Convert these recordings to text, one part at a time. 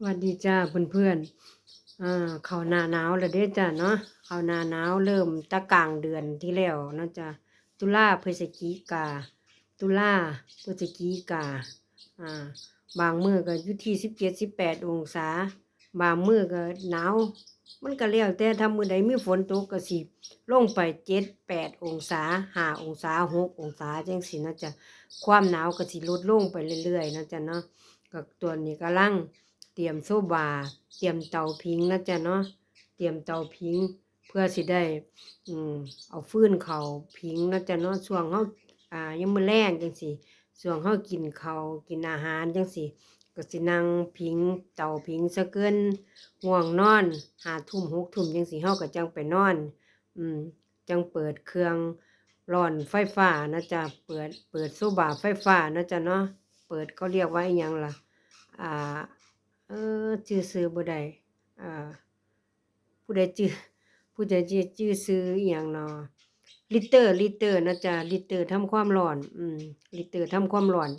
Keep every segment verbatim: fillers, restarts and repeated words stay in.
สวัสดีจ้าเพื่อนๆ อ่า เข้าหน้าหนาวแล้วเด้อจ้าเนาะ เข้าหน้าหนาวเริ่มแต่กลางเดือนที่แล้วเนาะจ้า ตุลา พฤศจิกา ตุลา พฤศจิกา อ่า บางมื้อก็อยู่ที่สิบเจ็ด สิบแปดองศา บางมื้อก็หนาว มันก็แล้วแต่ ถ้ามื้อใดมีฝนตกก็สิลงไปเจ็ด แปดองศา ห้าองศา หกองศาจั่งซี้เนาะจ้า ความหนาวก็สิลดลงไปเรื่อยๆเนาะจ้าเนาะ ก็ตอนนี้กำลังเตรียมโซบา เตรียมเตาผิงเนาะจ้าเนาะ เตรียมเตาผิง เพื่อสิได้ อืม เอาฟืนเข้าผิงเนาะจ้าเนาะ ช่วงเฮา อ่า ยามมื้อแลงจั่งซี้ ช่วงเฮากินข้าวกินอาหารจั่งซี้ ก็สินั่งผิงเตาผิงซะเกิน ง่วงนอน ห้าทุ่ม หกทุ่มจั่งซี้ เฮาก็จั่งไปนอน อืม จั่งเปิดเครื่องร้อนไฟฟ้าเนาะจ้า เปิด เปิดโซบาไฟฟ้าเนาะจ้าเนาะ เปิด เขาเรียกว่าอิหยังล่ะ อ่า เออ จื่อชื่อบ่ได้ อ่า ผู้ใดจื่อ ผู้ใดจื่อ จื่อชื่ออิหยังน้อ ฮีตเตอร์ ฮีตเตอร์เนาะจ้า ฮีตเตอร์ทำความร้อน อืม ฮีตเตอร์ทำความร้อน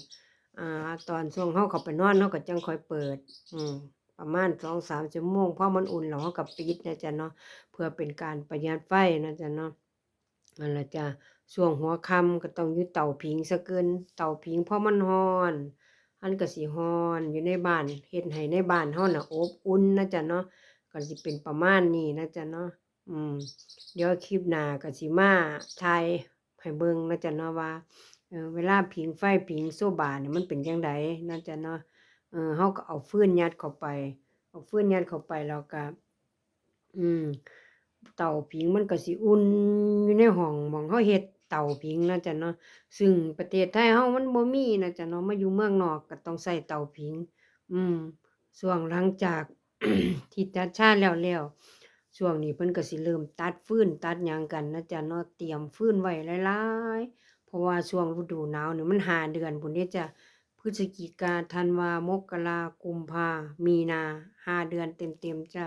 อ่า ตอนช่วงเฮาเข้าไปนอน เฮาก็จั่งค่อยเปิด อืม ประมาณสองสามชั่วโมง พอมันอุ่นแล้วเฮาก็ปิดเนาะจ้าเนาะ เพื่อเป็นการประหยัดไฟเนาะจ้าเนาะ นั่นล่ะจ้า ช่วงหัวค่ำก็ต้องอยู่เตาผิงซะเกิน เตาผิงพอมันร้อน มันก็สิร้อนอยู่ในบ้าน เฮ็ดให้ในบ้านเฮาน่ะอบอุ่นเนาะจ้าเนาะ ก็สิเป็นประมาณนี้เนาะจ้าเนาะ อืม เดี๋ยวคลิปหน้าก็สิมาถ่ายให้เบิ่งเนาะจ้าเนาะว่า เออ เวลาผิงไฟผิงโซบาเนี่ยมันเป็นจั่งใดเนาะจ้าเนาะ เออ เฮาก็เอาฟืนยัดเข้าไป เอาฟืนยัดเข้าไปแล้วก็ อืม เตาผิงมันก็สิอุ่นอยู่ในห้องหม่องเฮาเฮ็ดเตาผิงเนาะจ้ะเนาะ ซึ่งประเทศไทยเฮามันบ่มีเนาะจ้ะเนาะ มาอยู่เมืองนอกก็ต้องใช้เตาผิง อืม ช่วงหลังจาก ที่ตัดชาแล้วแล้ว ช่วงนี้เพิ่นก็สิเริ่มตัดฟืนตัดหยังกันเนาะจ้ะเนาะ เตรียมฟืนไว้หลายๆ เพราะว่าช่วงฤดูหนาวนี่มันห้าเดือนพู้นเด้จ้ะ พฤศจิกา ธันวา มกรา กุมภา มีนา ห้าเดือนเต็มๆจ้ะ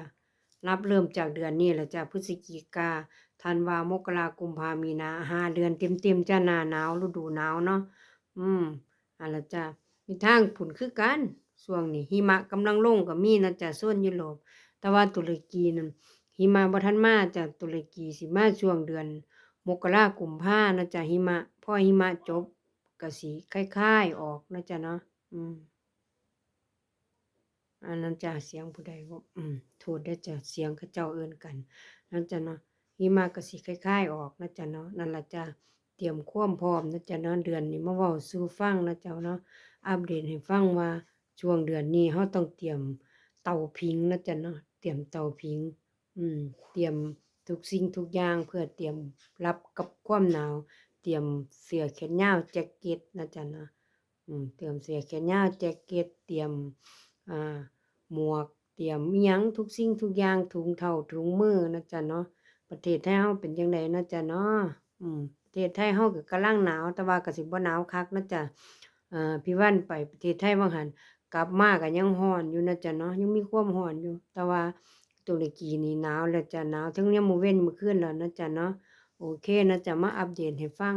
นับเริ่มจากเดือนนี้แหละจ้ะ พฤศจิกา ธันวา มกรา กุมภา มีนา ห้าเดือนเต็มๆจ้ะ หน้าหนาว ฤดูหนาวเนาะ อืม อันละจ้ะ มีทางพุ้นคือกัน ช่วงนี้หิมะกำลังลงก็มีนะจ้ะ โซนยุโรป แต่ว่าตุรกีนั่น หิมะบ่ทันมาจ้ะ ตุรกีสิมาช่วงเดือนมกรา กุมภานะจ้ะ หิมะ พอหิมะจบก็สิคลายๆออกนะจ้ะเนาะ อืม อันนั้นจ้ะ เสียงผู้ใดบ่ อืม โทษเด้อจ้ะ เสียงเขาเจ้าเอิ้นกัน นั่นจ้ะเนาะ หิมะก็สิคลายๆออกนะจ้ะเนาะ นั่นล่ะจ้ะ เตรียมความพร้อมนะจ้ะเนาะ เดือนนี้มาเว้าสู่ฟังนะจ้ะเนาะ อัปเดตให้ฟังว่าช่วงเดือนนี้เฮาต้องเตรียมเตาผิงนะจ้ะเนาะ เตรียมเตาผิง อืม เตรียมทุกสิ่งทุกอย่างเพื่อเตรียมรับกับความหนาว เตรียมเสื้อแขนยาวแจ็คเก็ตนะจ้ะเนาะ อืม เตรียมเสื้อแขนยาวแจ็คเก็ต เตรียม อ่า หมวก เตรียมอิหยังทุกสิ่งทุกอย่าง ถุงเท้า ถุงมือนะจ้ะเนาะ ประเทศไทยเฮาเป็นจั่งใดนะจ้ะเนาะ อืม ประเทศไทยเฮาก็กำลังหนาว แต่ว่าก็สิบ่หนาวคักนะจ้ะ เอ่อ พี่วันไปประเทศไทยว่างหั้น กลับมาก็ยังร้อนอยู่นะจ้ะเนาะ ยังมีความร้อนอยู่ แต่ว่าตุรกีนี่หนาวแล้วจ้ะ หนาวทั้งยามมื้อเว็นมื้อคืนแล้วนะจ้ะเนาะ โอเคนะจ้ะ มาอัปเดตให้ฟัง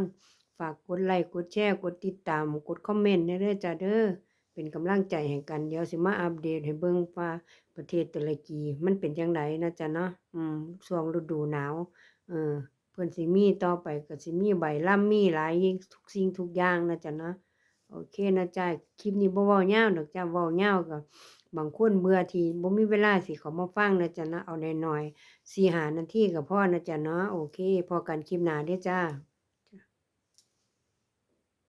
ฝากกดไลก์ กดแชร์ กดติดตาม กดคอมเมนต์แหน่เด้อจ้ะเด้อ เป็นกำลังใจให้กัน เดี๋ยวสิมาอัปเดตให้เบิ่งว่าประเทศตุรกีมันเป็นจั่งใดนะจ้ะเนาะ อืม ช่วงฤดูหนาว เออ เพิ่นสิมีต่อไปก็สิมีใบลำ มีหลายทุกสิ่งทุกอย่างนะจ้ะเนาะ โอเคนะจ้ะ คลิปนี้บ่เว้ายาวดอกจ้ะ เว้ายาวก็บางคนเบื่อที่บ่มีเวลาสิเข้ามาฟังนะจ้ะเนาะ เอาน้อยๆ สี่ห้านาทีก็พอนะจ้ะเนาะ โอเค พ้อกันคลิปหน้าเด้อจ้า